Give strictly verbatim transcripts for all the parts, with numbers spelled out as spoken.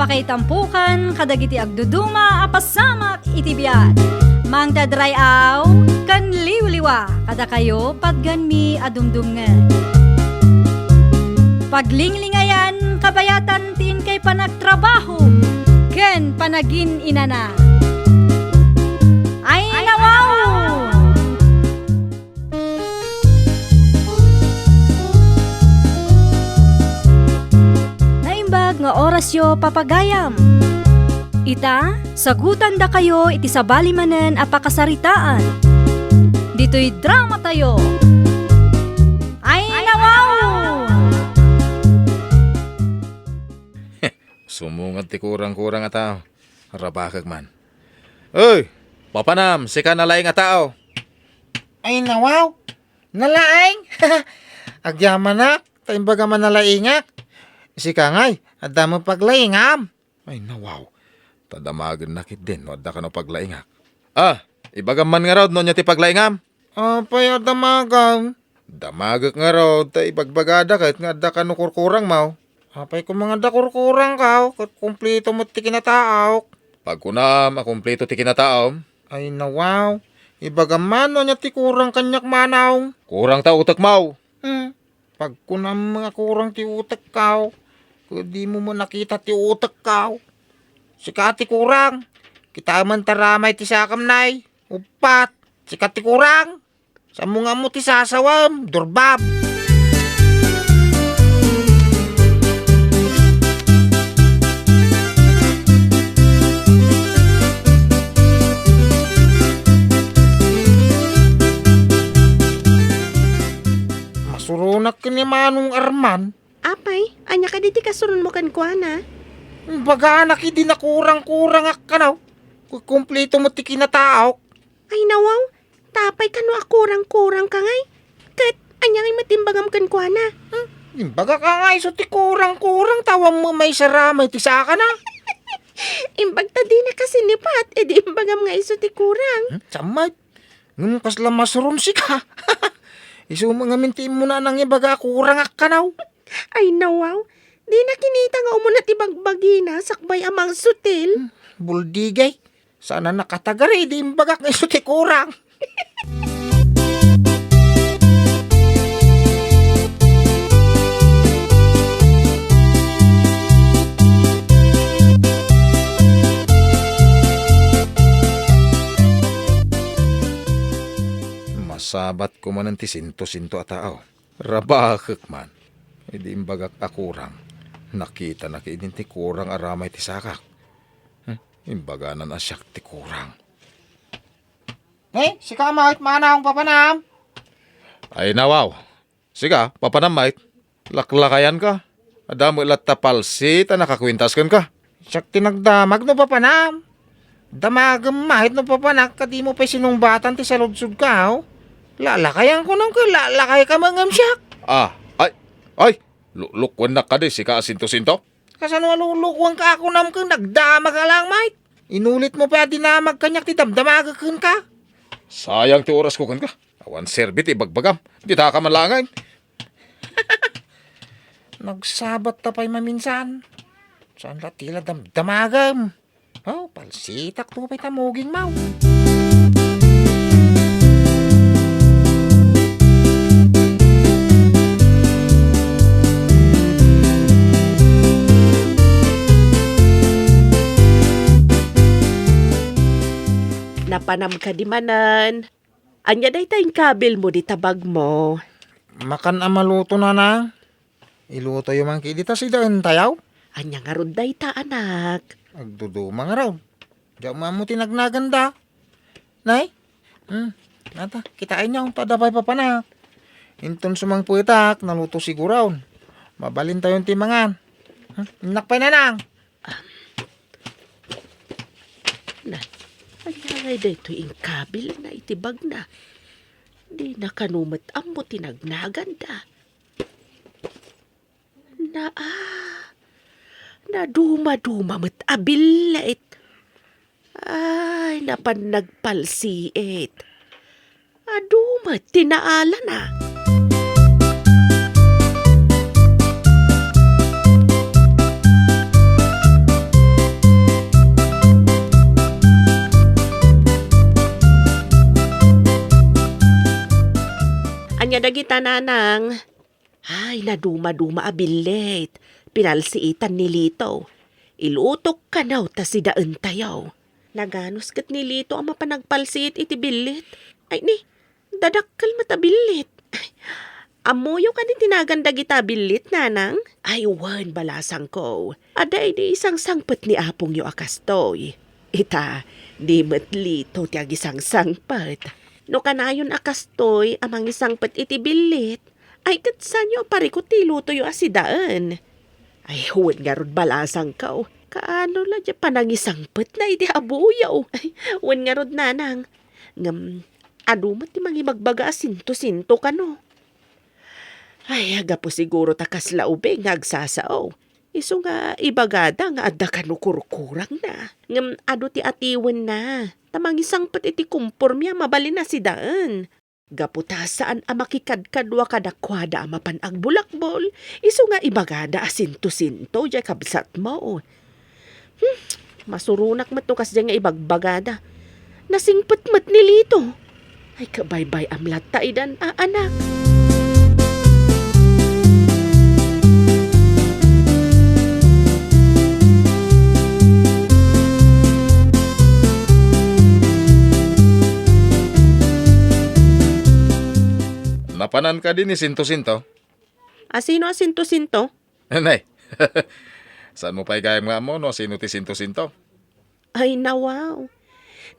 Pakaitampukan kadagiti agduduma a pasamak iti biag. Mangted ray-aw ken liwliwa kadakayo patganmi a dumdumngeg. Paglinglingayan kabayatan ti inkay panagtrabaho ken panagin-inana. Ay, nawaw! Naimbag nga orasyo, papagayam. Ita, sagutandakayo iti sabali manen a pakasaritaan. Ditoy dramatayo. Ay, nawaw! Sumungad ti kurang-kurang a tao. Rabakek man. Oy, papanam, sika nalaing a tao. Ay, nawaw. Nalaing? Agyamanak, ta imbagam a nalaingak. Sika ngay, adda met paglaingam. Ay, nawaw. Ta damagennak ketdin no adda kano paglaingak. Ah, ibagam man ngarud no ania ti paglaingam. Apay a damagam? Damagek ngarud ta ibagbagada ket nga adda kano kurkurangmo. Apay koma nga adda kurkurangko, ket kumpleto met ti kinataok. Pagkunam a kumpleto ti kinataom. Ay, nawaw. Ibagam man no ania ti kurang kaniak, manong. Kurang ta utekmo. Hmm. Pagkunam nga kurang ti utekko, ket dimo met nakita ti utekko. Sika ti kurang. Kitaem ta ramay ti sakam, nay. Uppat. Sika ti kurang. Sammo nga ammo ti sasawem, durbab. Masuronak ken ni Manong Arman. Apay, ania kadi ti kasuronmo kenkuana? Imbaganak idi nakurang-kurangak kano. Kukumpleto met ti kinataok. Ay, nawaw, ta apay kano a kurang-kurangka ngay? Ket ania ngay met imbagam kenkuana? Hmm? Imbagak a nga isu ti kurang-kurang, ta awan met maysa ramay ti sakana. Imbagta dinaka sinipat, idi imbagam nga isu ti kurang. Hmm? Sammet. Ngem kasla masuron sika. Isu met ngamin ti immuna nangibaga a kurangak kano. Ay, nawaw. Dina kinita nga umuna ti bagbagina sakbay a mangsutil. Hmm, buldigay. Saan a nakatagari, idi imbagak nga isu ti kurang. Masabatko manen ti sinto-sinto a tao. Rabakek man. Idi imbagak a kurang, nakitana ketdin ti kurang a ramay ti sakak. Hmm, imbagana a siak ti kurang. Hey, sika met, manong, papanam? Ay, nawaw. Sika, papanam met. Laklakayanka. Adda met latta palsi ta nakakuentas kenka. Siak ti nagdamag no papanam. Damagem met no papanak, ta dimo pay sinungbatan ti saludsodka, aw? Lalakayanko ngem ket lalakayka met ngem siak. Ah, ay, ay, luklukuennak kadi, sika a sinto-sinto? Kasano a luklukuenka a kunam ket nagdamag a lang met? Inulitmo pay a dinamag kaniak ti damdamagek kenka. Sayang ti orasko kenka. Awan serbi ti ibagbagam. Ditaka man laengen. Nagsabatta pay maminsan. Saan la ti la damdamagem? Oh, palsitakto pay ta mugingmo. Napanam kadi manen. Ania dayta inkabilmo dita bagmo? Makan a maluto, nanang. Ilutoyo man kadi ta sidaentayo. Ania ngarud dayta, anak? Agduduma ngarud. Diak ammo ti nagnaganda. Nay? Hmm, ata, kitaenyo, ta adda pay papanak. Inton sumangpetak, naluto siguron. Mabalintayon ti mangan. Hmm, innak pay, nanang. Am. Na, ania ngay daytoy inkabilna iti bagna? Dina kano met ammo ti nagnaganda. Na, ah, nadumaduma met a billit. Ay, napan nagpalsiit. Adu met ti naalana. Kadagita, nanang. Ay, nadumaduma a billit. Pinalsiitan ni Lito. Ilutok kano ta sidaentayo. Naganus ket ni Lito a mapan agpalsiit iti billit. Ay ni, dadakkel met a billit. Ay, ammoyo kadi ti nagan dagita a billit, nanang? Ay, wen, balasangko. Adda idi isangsangpet ni apongyo a kastoy. Ita, di met Lito ti agisangsangpet. No kanayon a kastoy a mangisangpet iti billit, ay ket saanyo a parikut ti ilutoyo a sidaen. Ay, wen ngarud, balasangko. Kaano la diay panangisangpetna iti abuyo? Ay, wen ngarud, nanang. Ngem, adu met ti mangibagbaga a sinto-sinto kano. Ay, gapu siguro ta kasla ubing nga agsasao. Isu nga ibagada nga adda kano kurkurangna. Ngem adu ti atiwenna, ta mangisangpet iti komporme a mabalin a sidaen. Gapu ta saan a makikadkadua kadakuada a mapan agbulakbol, isu nga ibagada a sinto-sinto diay kabsatmo. Hmm, masuronak met no kasdiay nga ibagbagada. Nasingpet met ni Lito. Ay, kabaybay-am latta idan a anak. Napanan kadi ni sinto-sinto? Asino a sinto-sinto? Nay, saanmo pay gayam nga ammo no asino ti sinto-sinto? Ay, nawaw.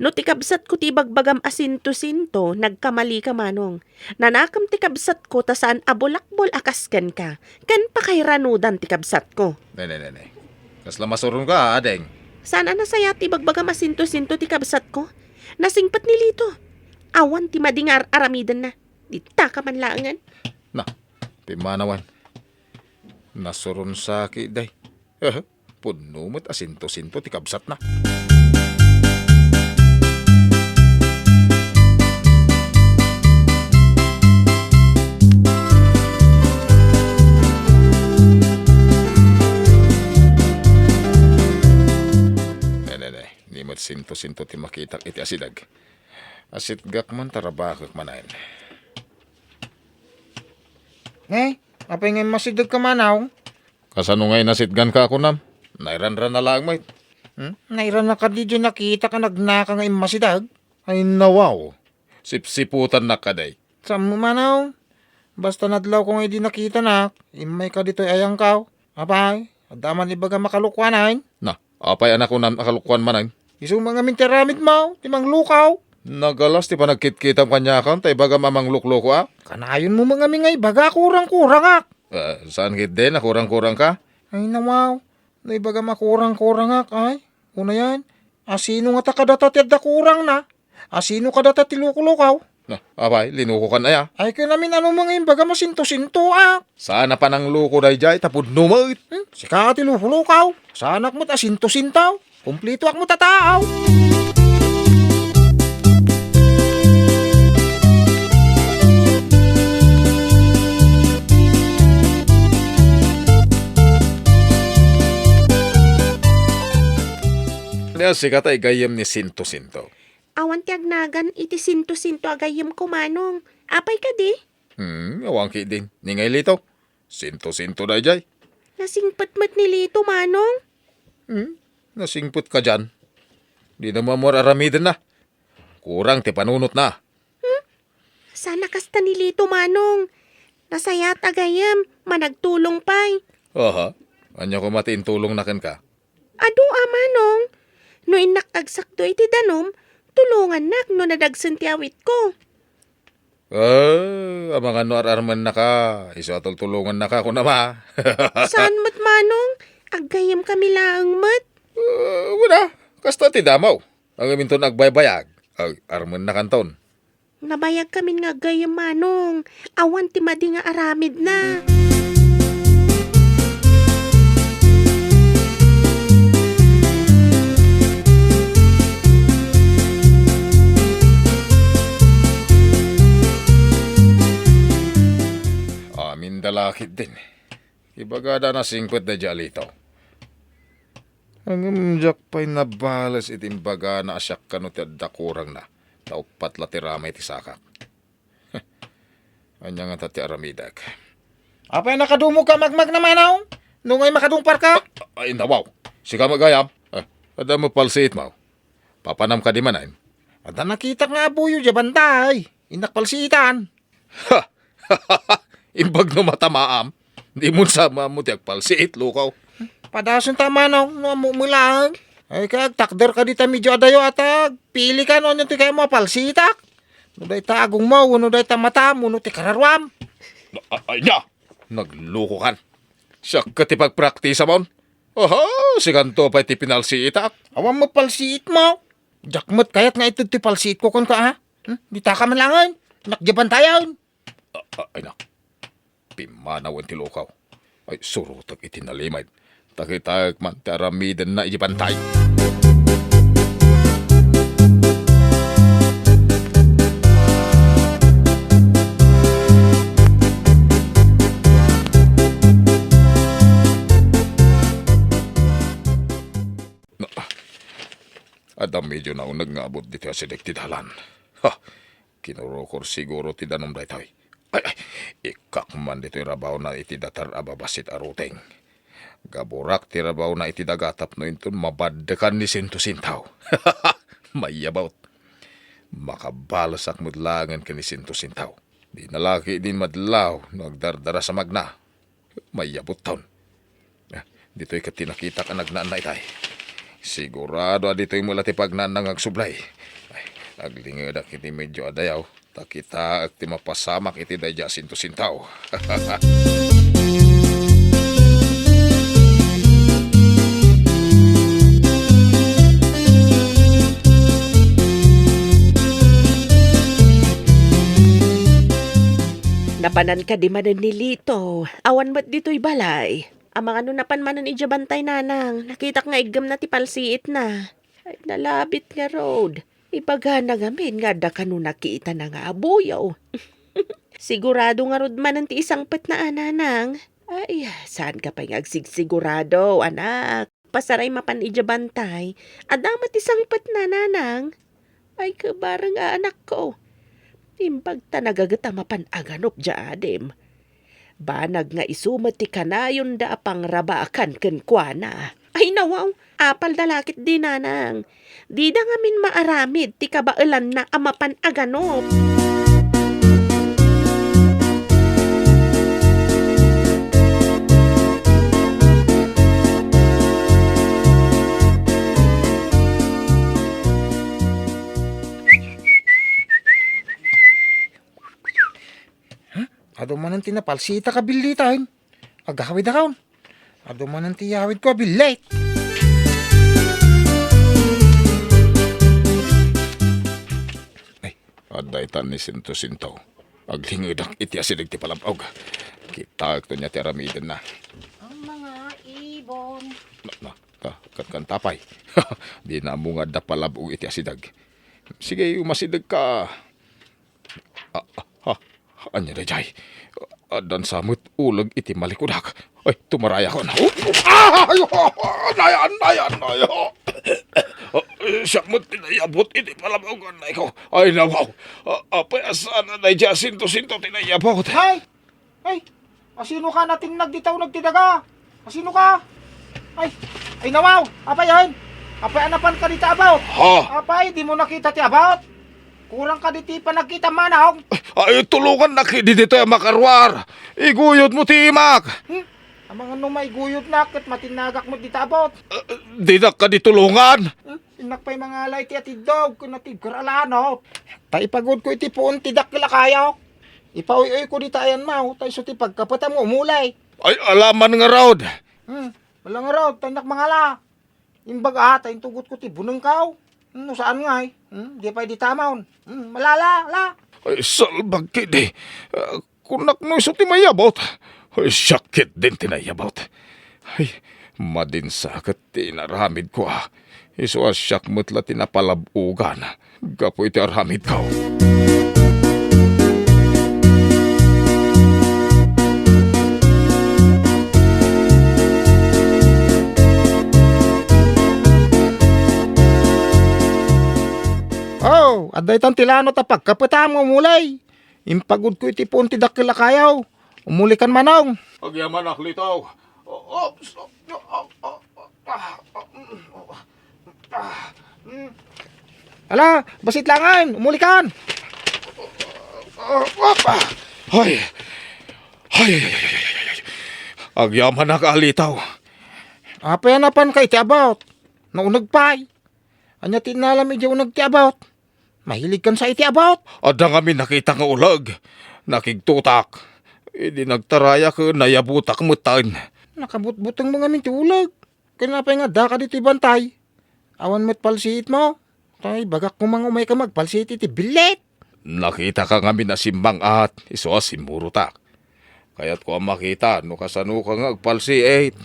No ti kabsatko ti ibagbagam a sinto-sinto, nagkamalika, Manong. Nanakem ti kabsatko ta saan a bulakbol a kas kenka. Ken pakairanudan ti kabsatko. Ne, ne, ne, ne. Kasla masuronka, ading. Saan a nasayaat ti ibagbagam a sinto-sinto ti kabsatko? Nasingpet ni Lito. Awan ti madi nga ar-aramidenna. Ditaka man laengen. Na, pimmanawen. Nasuron saki, day. Eh, pudno met a sinto-sinto ti kabsatna. Ne, ne, ne. Ni met sinto-sinto ti makitak iti asideg. Asitgak man, tarabakek manen. Ne, apay nga immasidegka, Manong? Kasano nga inasitganka, kunam? Nairanran na laeng met. Hmm? Nairan na kadi diay nakitak a nagnaka nga immasideg? Ay, nawaw. Sipsiputannak kadi. Saan mo, Manong? Basta nadlawko nga idi nakitanak, immayka ditoy ayangko. Apay, adda man ibagam a kalokoan. Na, apay a nakunam a kalokoan manen? Isu met ngamin ti aramidmo, ti manglukaw. Nagalas ti panagkitkitam kaniak, ta ibagam a manglukloko a. Kanayonmo met ngamin nga ibaga a kurang-kurangak. Eh, saan ketdin a kurang-kurangka? Ay, nawaw. No ibagam a kurang-kurangak, ay, unayen, asino ngata kadata ti adda kurangna? Asino kadata ti lukolukaw? Na, apay, linukokan aya? Ay, ken amin-ano met nga imbagam a sinto-sinto, a. Saan a panangluko daydiay, ta pudno met. Hmm? Sika ti lukolukaw. Saanak met a sinto-sinto. Kumpletoak met a tao. Ania sika ta igayyem ni sinto-sinto? Awan ti agnagan iti sinto-sinto a gayyemko, Manong. Apay kadi? Hmm, awan ketdin. Ni ngay Lito? Sinto-sinto daydiay. Nasingpet met ni Lito, Manong. Hmm, nasingpet kadiay. Dina ammo ar-aramidenna. Kurang ti panunotna. Hmm? Saan a kasta ni Lito, Manong. Nasayaat a gayyem, managtulong pay. Aha. Ania koma ti intulongna kenka? Adu a, Manong. No innak agsakdo iti danum, tulongannak no nadagsen ti awitko. Eh, amangan no ar-armennaka, isu a tultulongannaka, kunam a. Saan met, Manong? Aggayyemkami laeng met. Eh, wen a, kasta ti damo. Ngem inton agbaybayag, ag-, armennakanton. Nabayagkamin nga aggayyem, Manong. Awan ti madi nga aramidna. Amin da la ketdin. Ibagada a nasingpet daydiay a Lito. Ngem diak pay nabales iti imbagana a siak kano ti adda kurangna, ta uppat la ti ramay ti sakak. Ania ngata ti aramidek? Apay a nakadumogka a magmagna, manong? No ngay makadungparka? Ay, nawaw. Sika met gayam. Eh, adda met palsiitmo. Papanam kadi manen? Adda nakitak nga abuyo diay bantay. Innak palsiitan. Ha! Imbag no matamaam, dimon sa maammo ti agpalsiit, lukaw. Padasen ta, manong, no ammom laeng. Ay, kay agtakder ka dita medio adayo, atag. Pili ka no ania ti kayatmo a palsiitak. No dayta agongmo, wenno dayta matam, wenno ti kararuam. A-, a-, ania? Naglukokan. Siak ket ti pagpraktisamon. Aha, sikanto pay ti pinalsiitak. Awan met palsiitmo. Diak met kayat nga ited ti palsiitko kenka, ha? Hmm? Ditaka man laengen. Innak diay bantayen. A-, a-, ay, nak. Pimmanawen ti lukaw. Ay, surotek iti nalimed. Ta kitaek man ti aramidenna iti bantay. Adda medio nauneg nga abut ditoy asideg ti dalan. Ha! Kinurukor siguro ti danum daytoy. Ay, ay, ikkak man ditoy rabawna iti datar a babassit a ruteng. Gaburak ti rabawna iti daga tapno inton mabaddekan ni Sinto Sintaw. Maiyabut. Makabalesak met laengen ken ni Sinto Sintaw. Dina la ketdin madlaw no agdardaras a magna. Maiyabutton. Ah, ditoy ket ti nakitak a nagnaanna itay. Sigurado a ditoy met la ti pagnaanna nga agsublay. Ay, aglingedak iti medio adayo, ta kitaek ti mapasamak iti daydiay a Sinto Sintaw. Napanan kadi manen ni Lito. Awan met ditoy balay. Amangan no napan manen idiay bantay, nanang. Nakitak nga iggemna ti palsiitna. Ay, nalabit ngarud. Ibagana ngamin nga adda kano nakitana nga abuyo. Sigurado ngarud manen ti isangpetna a, nanang. Ay, saanka pay nga agsigsigurado, anak. Pasaray mapan idiay bantay, adda met ti sangpetna, nanang. Ay, kabareng a anakko. Imbag ta nagaget a mapan aganop diay adim. Banag nga isu met ti kanayonda a pangrabakan kenkuana. Ay, nawaw, apalda la ketdi, nanang. Dida ngamin maaramid ti kabaelanna a mapan aganop. Huh? Adu manen ti napalsiitak a billitan. Agawidakon. Adu manen ti yawidko a billit. Ay, adda itan ni Sinto-Sinto. Aglingedak iti asideg ti palab-og. Kitaekto nia ti aramidenna. Ang mga ibon. Na, na, ka, kankanta pay. Dina ammo nga adda palab-og iti asideg. Sige, umasidegka. Ah, ah, ah, ania daydiay? Addan sa met uleg iti malikudak. Ay, tumarayakon. Ah, ay, oh, nayan, nayan, nayan. Ah, siak met ti naiyabut iti palabaw-, ay, nawaw. Ah, apay a saan a daydiay a sinto-sinto ti naiyabut? Ay! Ay! Asino ka natingnag dita uneg ti daga? Asino ka? Ay! Ay, nawaw! Apay, ay! Apay a napan ka dita about? Ha? Apay, dimo nakita ti about? Kurang ka diti panagkita, manong. Ay, tulongannak idi ditoy a makaruar. Iguyodmo ti imak. Hmm? Amangan no maiguyodnak ket matinnagak met dita about. Ah, dinak kadi tulongan. Hmm? Innak pay mangala iti atiddog ken atigaralano. Ta ipagudko iti puon ti dakkel a kayo. Ipaoy-oyko dita ayanmo, ta isu ti pagkapetam nga umulay. Ay, alaman ngarud. Hmm, wala ngarud, ta innak mangala. Imbag a, ta intugotko ti bunengko. Hmm, no saan ngay? Hmm, di pay dita amon. Hmm, malala, la. Ay, salbag kidi. Ah, kunak no isu ti mayabot. Ay, siak ketdin ti nayabot. Ay, madin sa ket ti inaramidko, ah. Isu a siak met la ti napalab-ogan gapu iti aramidko. Oh, adda itan ti lanot a pagkapetam nga umulay. Impagudko iti puon ti dakkel a kayaw. Umulikan, Manong. Agyamanak, Litaw. Ala, bassit laengen, umulikan. Ay. Ay, ay, ay, ay, ay, ay, ay. Agyamanak, a Litaw. Apay a napanka iti about? Nauneg pay. Ania ti innalam idiay uneg ti about? Mahiligkan sa iti about. Adda ngamin nakita nga uleg. Nakigtotak. Idi nagtarayak, nayabutak metten. Nakabutbutengmo ngamin ti uleg. Ken apay nga addaka ditoy bantay? Awan met palsiitmo? Tay, bagak koma nga umayka nga agpalsiit iti billit. Nakitaka ngamin a simmang-at, isu a simmurotak. Kayatko a makita no kasanoka nga agpalsiit.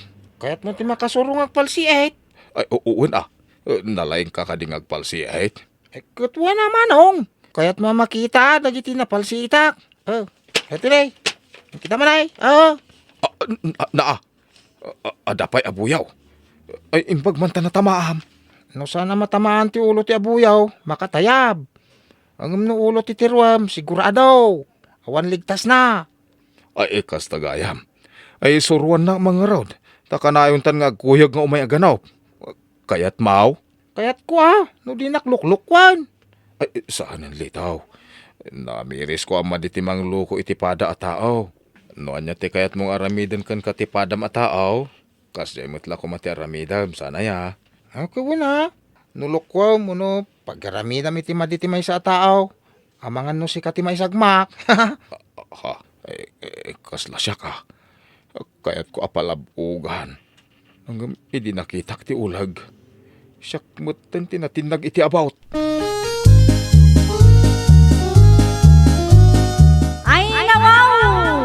Kayatmo ti makasuro nga agpalsiit? Ay, u-, wen a. Eh, nalaingka kadi nga agpalsiit? Eh, ket wen a, Manong. Kayatmo a makita dagiti napalsiitak? Oh, heto ne. Kita man ay. Oh. Ah, n-, ah, naa. Ah, ah, adda pay a buyaw. Ay, imbag man ta natamaam. No saan a matamaan ti ulo ti abuyaw, makatayab. Ngem no ulo ti tiruem, sigurado. Awan ligtasna. Ay, eh, kasta gayam. Ay, suruannak mangarud. Ta kanayontan nga agkuyog nga umay a ganop. Kayatmaw? Kayatko a, no dinak luklukwan. Ay, saanen, Litaw. Namirisko a madi ti mangluko iti pada a tao. No ania ti kayatmo nga aramiden kenka ti padam a tao, kasdiay met la koma ti aramidem, saan aya? Ket wen a, no lukuem wenno pagaramidam iti madi ti maysa a tao, amangan no sika ti maisagmak. Ha? Eh, eh, kasla siak a. Kayatko a palab-ogan. Ngem idi nakitak ti uleg, siak metten ti natinnag iti about. Ay, nawaw!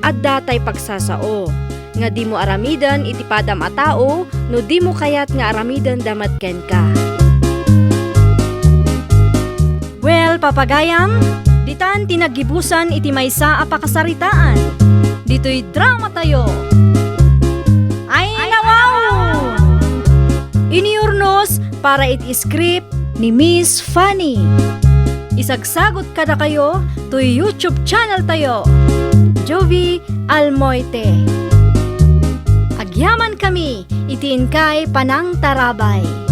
Adda tay pagsasao nga dimo aramiden iti padam a tao no dimo kayat nga aramidenda met kenka. Well, papagayam, ditan ti naggibusan iti maysa a pakasaritaan. Ditoy dramatayo. Ay, nawaw! Iniurnos para iti script ni Miss Fanny. Isagsagut kadakayo toy YouTube channel tayo, Jovie Almoite. Agyaman kami iti inkay panangtarabay.